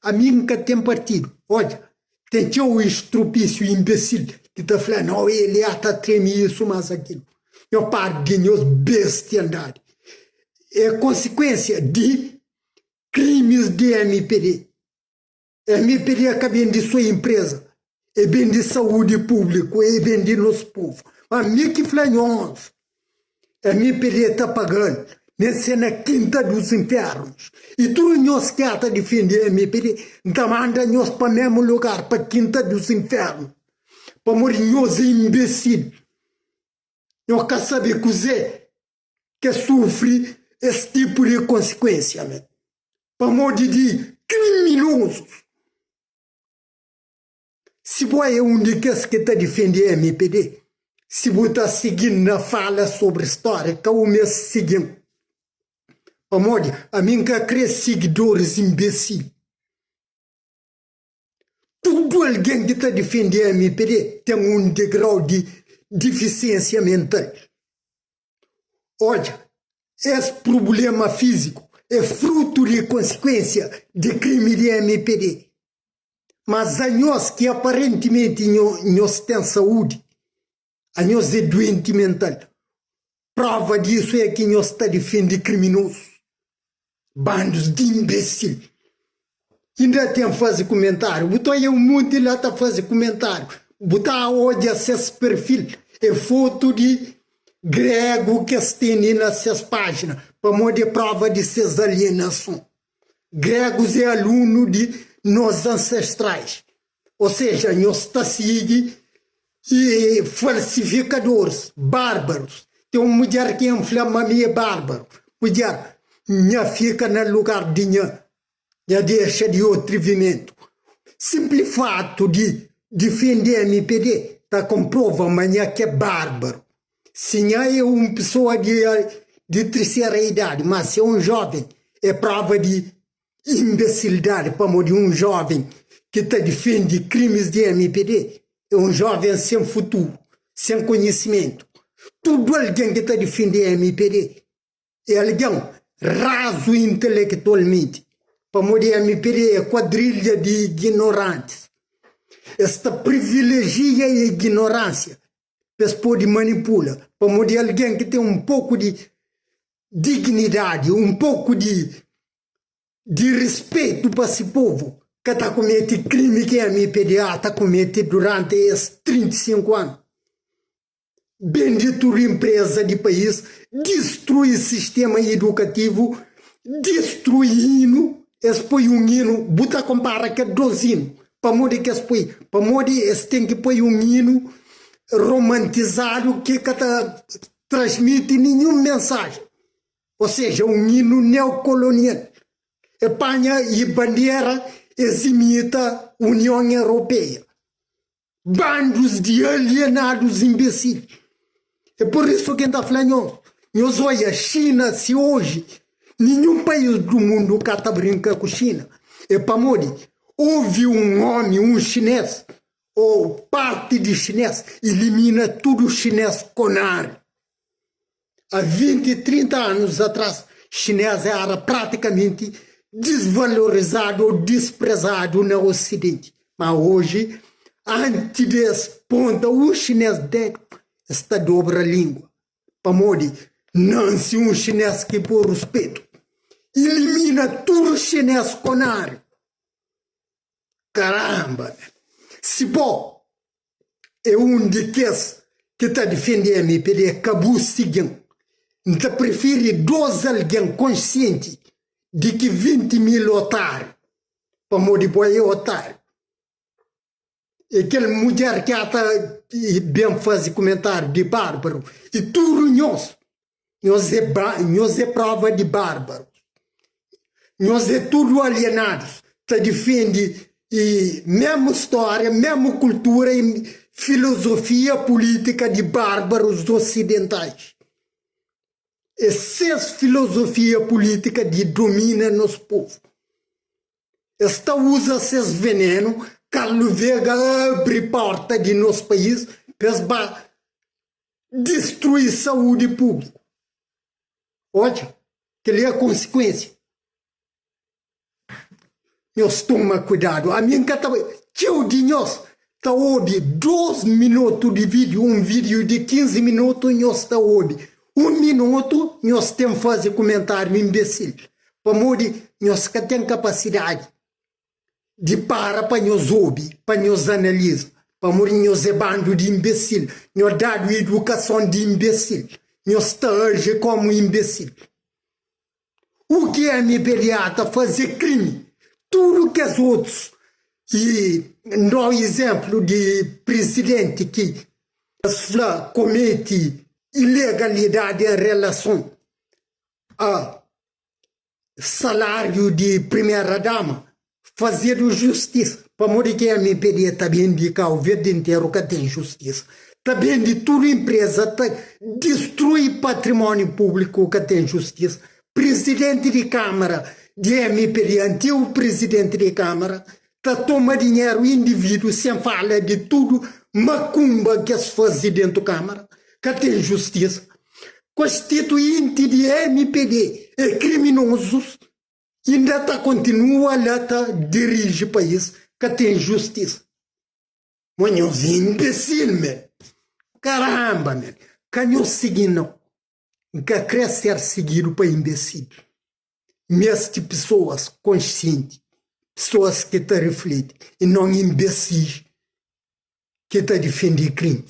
Ami N ka ten partidu. Odja, ten txeu estrupísiu inbesil ki ta fla, Nau, el a ta treme isu mas akilu. Nho para di nhos bestiandadi. É konsikuensia di krimis di mpd. Mpd ka ben di so inpreza, e ben di saúdi públiku, e ben di nos povu. Ma mi ki fla nhos, mpd ta paga-l, nen se na kinta dus infernus. I tudu nhos ki ata difende mpd, N ta manda nhos pa mesmu lugar, pa kinta dus infernus, pamodi nhos é inbesil, nhos ka sabe kuzê ke sufri es tipu di konsikuensia me pamodi di kriminozus. Si bo é un di kes ki ta difende mpd, si bu ta sigi-m na fala sobri stória, ka bu meste sigi-m, pamodi ami N ka kre sigidoris inbesil. Tudu algen ki ta difende mpd ten un degrau di difisiensia mental. Odja, es prubléma fíziku é frutu di konsikuensia di krimi di mpd. Mas anhos ki aparentimenti nhos ten saúdi, anhos é duenti mental. Prova disu é ki nhos ta difende kriminosus. Bandus di inbesil. Inda ten faze kumentariu. Bu ta oia un monti la ta faze kumentariu. Bu ta odja ses perfil é fotu di gregu ki es tene na ses pajina pamodi é prova di ses alienason. Gregus é alunu di nos ansestrais. Ou seja, nhos ta sigi e falsifikadoris, bárbarus. Ten un mudjer ki N fla ma mi é bárbaru. Mudjer, nha fika na lugar di nha, nha dexa di otrivimentu. Sinpli fatu di difende mpd ta konprova ma nha ki é bárbaru. Si nha é un pesoa di di trisera idadi, ma si é un joven, é prova di Imbecilidade pamodi un joven ki ta difende krimis di mpd é un joven sen futuru, sen konhisimentu. Tudu algen ki ta difende mpd é algen razu intelektualmenti pamodi mpd é kuadrilha di ignorantis. Es ta privilejia ignoransia pa es pode manipula pamodi algen ki ten un poku di dignidadi, un poku di di rispetu pa si povu ka ta kumete krimi ki MPDA ta kumete duranti es 35 anu. Bende tudu inpreza di país, distrui sistema idukativu, distrui inu, es poi un inu, bu ta konpara kel dos inu, pamodi ki es poi? Pamodi es ten ki poi un inu romantizadu ki ka ta transmiti ninhun mensajen. Ou seja, un inu neokolonial. E panha i bandera es imita Union Europeia. Bandus di alienadus imbesil. É por isu ki N ta fla nhos, nhos oia Xina si oji ninhun país du mundu ka ta brinka ku Xina, é pamodi ovi un omi, un xinês, ou parti di xinês, ilimina tudu xinês konari. A 20, 30 anus atras, xinês éra pratikamenti disvalorizadu ô disprezadu na Osidenti. Má oji, anti di es ponta un xinês dedu, es ta dobra língua. Pamodi nanse un xinês ki pô ruspetu, ilimina tudu xinês konáriu. Karamba! Si bo é un di kes ki ta difende mpd, ka bu sigi-m. N ta prifiri dos algen konsienti di ki 20 mil otáriu, pamodi bo é otáriu. É kel mudjer ki ata ben faze kumentáriu di bárbaru i tudu nhos, nhos é nhos é prova di bárbarus. Nhos é tudu alienadus, ta difende i mesmu stória, mesmu kultura i filozofia pulítika di bárbarus osidentais. É ses filozofia pulítika di domina nos povu. Es ta uza ses venenu, Carlos Vega abri porta di nos país pa es ba distrui saúdi públiku. Odja, kel-li é konsikuensia. Nhos toma kuidadu. Ami N ka ta bai. Txeu di nhos ta obi dos minotu di vídiu, un vídiu di 15 minotu nhos ta obi un minotu, nhos ten faze kumentáriu inbesil, pamodi nhos ka ten kapasidadi di para pa nhos obi, pa nhos analiza, pamodi nhos é bandu di inbesil, nhos dadu idukason di inbesil, nhos ta aji komu inbesil. U ki MPLA ta faze é krimi. Tudu kes otus i N da izénplu di prizidenti ki es fla kometi ilegalidadi en relason a saláriu di primera dama, fazedu justisa. Pamodi ki MPLA ta bende Kau Verdi interu ka ten justisa? Ta bende tudu inpreza, ta distrui patrimóniu públiku ka ten justisa? Prizidenti di Kámara di MPLA, antigu prizidenti di Kámara, ta toma dinheru individu sen fala di tudu makumba ki es faze dentu Kámara, ka ten justisa. Konstituinti di mpd é kriminozus, inda ta kontinua la ta diriji país, ka ten justisa. Mo nhos é inbesil men. Karamba men, ka nhos sigi nau. N ka kre ser sigidu pa inbesil. Meste pesoas konsienti, pesoas ki ta rifliti i non inbesis ki ta difende krimi.